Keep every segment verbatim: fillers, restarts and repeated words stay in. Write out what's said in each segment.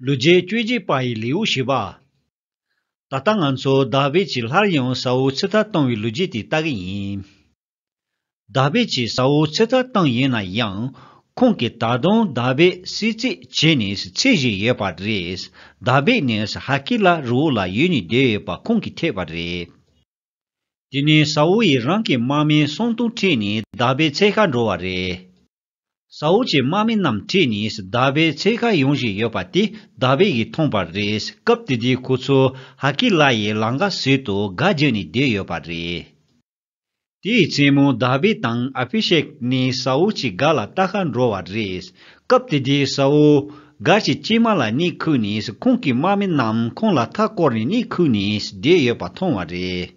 ལོ་རྒྱུས་བཅུ་གཅིག་པ་ཡི་ལེའུ་བཞི་པ། ད་ལྟ་ང་ཚོ་དཱ་བིད་ཀྱིས་སླར་ཡང་ས་ཨུལ་ཚེ་ཐར་བཏང་བའི་ལོ་རྒྱུས་དེ་ལྟ་གི་ཡིན། དཱ་བིད་ཀྱིས་ས་ཨུལ་ཚེ་ཐར་བཏང་ཡིན་ན་ཡང་། ཁོང་གིས་ད་དུང་དཱ་བིད་སྲིད་རྩིས་བྱས་ནས་འཚོལ་བཞིན་ཡོད་པ་རེད། དཱ་བིད་ནི་ཧ་ཀི་ལ་རི་བོ་ལ་ཡུལ་ནས་བསྡད་ཡོད་པ་ཁོང་གིས་ཐོས་པ་རེད། དེ་ནས་ས་ཨུལ་ཡིས་རང་གི་དམག་མི་སུམ་སྟོང་ཁྲིད་ནས་དཱ་བིད་འཚོལ་ག་འགྲོ་བ་རེད། ས་ཨུལ་གྱི་དམག་མི་རྣམས་ཁྲིད་ནས་དཱ་བིད་འཚོལ་ག་ཡོང་བཞིན་ཡོད་པ་དེ་དཱ་བིད་ཀྱིས་མཐོང་བ་རེད། སྐབས་དེ་དུས་ཁོ་ཚོ་ཧ་ཀི་ལ་ཡི་ལམ་ཁ་ཟུར་དུ་སྒར་བརྒྱབ་ནས་བསྡད་ཡོད་པ་རེད། དེའི་མཚན་མོ་དཱ་བིད་དང་ཨ་བྷི་ཤེག་ནི་ས་ཨུལ་གྱི་སྒར་ལ་ལྟ་ག་འགྲོ་བ་རེད། སྐབས་དེ་དུས་ས་ཨུལ་སྒར་གྱི་དཀྱིལ་མ་ལ་གནས་ཁུག་ནས་ཁོང་གི་དམག་མི་རྣམས་ཁོང་ལ་མཐའ་བསྐོར་ནས་གནས་ཁུག་ནས་བསྡད་ཡོད་པ་མཐོང་བ་རེད།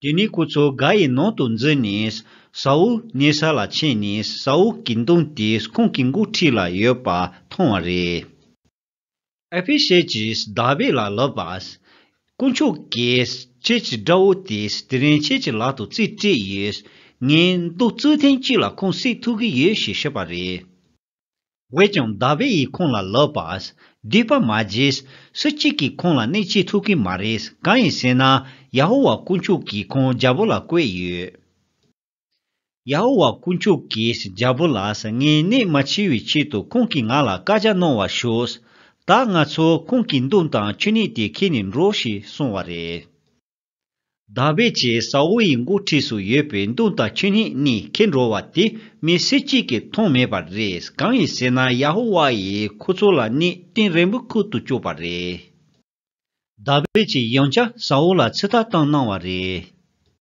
དེ་ནས་ཁོ་ཚོ་སྒར་ཡི་ནང་དུ་འཛུལ་ནས་ས་ཨུལ་གནས་ས་ལ་ཕྱིན་ནས་ས་ཨུལ་གྱི་མདུང་དེ་ཁོང་གི་མགོ་འཁྲིས་ལ་ཡོད་པ་མཐོང་བ་རེད། ཨ་བྷི་ཤེག་གིས་དཱ་བིད་ལ་ལབ་པ། དཀོན་མཆོག་གིས་ཁྱེད་ཀྱི་དགྲ་བོ་དེ་དེ་རིང་ཁྱེད་ཀྱི་ལག་ཏུ་རྩིས་སྤྲད་ཡོད། ངས་མདུང་རྩུབ་ཐེངས་གཅིག་ལ་ཁོང་བསད་ཐུབ་ཀྱི་ཡོད་ཞེས་བཤད་པ་རེད། འོན་ཀྱང་དཱ་བིད་ཡིས་ཁོང་ལ་ལབ་པ། སྡིག་པ་མ་བགྱིས། སུ་གཅིག་གིས་ཁོང་ལ་གནོད་བྱེད་ཐུབ་ཀྱི་མ་རེད། གང་ཡིན་ཟེར་ན་ཡ་ཧོ་ཝཱ་དཀོན་མཆོག་གིས་ཁོང་རྒྱལ་པོ་ལ་བསྐོས་ཡོད། ཡ་ཧོ་ཝཱ་དཀོན་མཆོག་གིས་རྒྱལ་པོ་ལ་ངའི་གནད་མ་འཆོལ་བའི་ཆེད་དུ་ཁོང་གིས་ང་ལ་བཀའ་རྒྱ་གནང་བར་ཞུ། ད་ང་ཚོ་ཁོང་གི་མདུང་དང་མཆོད་གནས་དེ་ཁྱེར་ནས་འགྲོ་ཞེས་གསུངས་པ་རེད། དཱ་བིད་ཀྱིས་ས་ཨུལ་ཡི་མགོ་འཁྲིས་སུ་ཡོད་པའི་མདུང་དང་མཆོད་གནས་གཉིས་ཁྱེར་འགྲོ་བ་དེ་མི་སུ་གཅིག་གིས་མཐོང་མེད་པ་རེད། གང་ཡིན་ཟེར་ན་ཡ་ཧོ་ཝཱ་ཡིས་ཁོ་ཚོ་ལ་གནས་རྟེན་རིལ་བུ་ཁུར་དུ་བཅུག་པ་རེད། དཱ་བིད་ཀྱིས་ཡང་བསྐྱར་ས་ཨུལ་ལ་ཚེ་ཐར་བཏང་གནང་བ་རེད།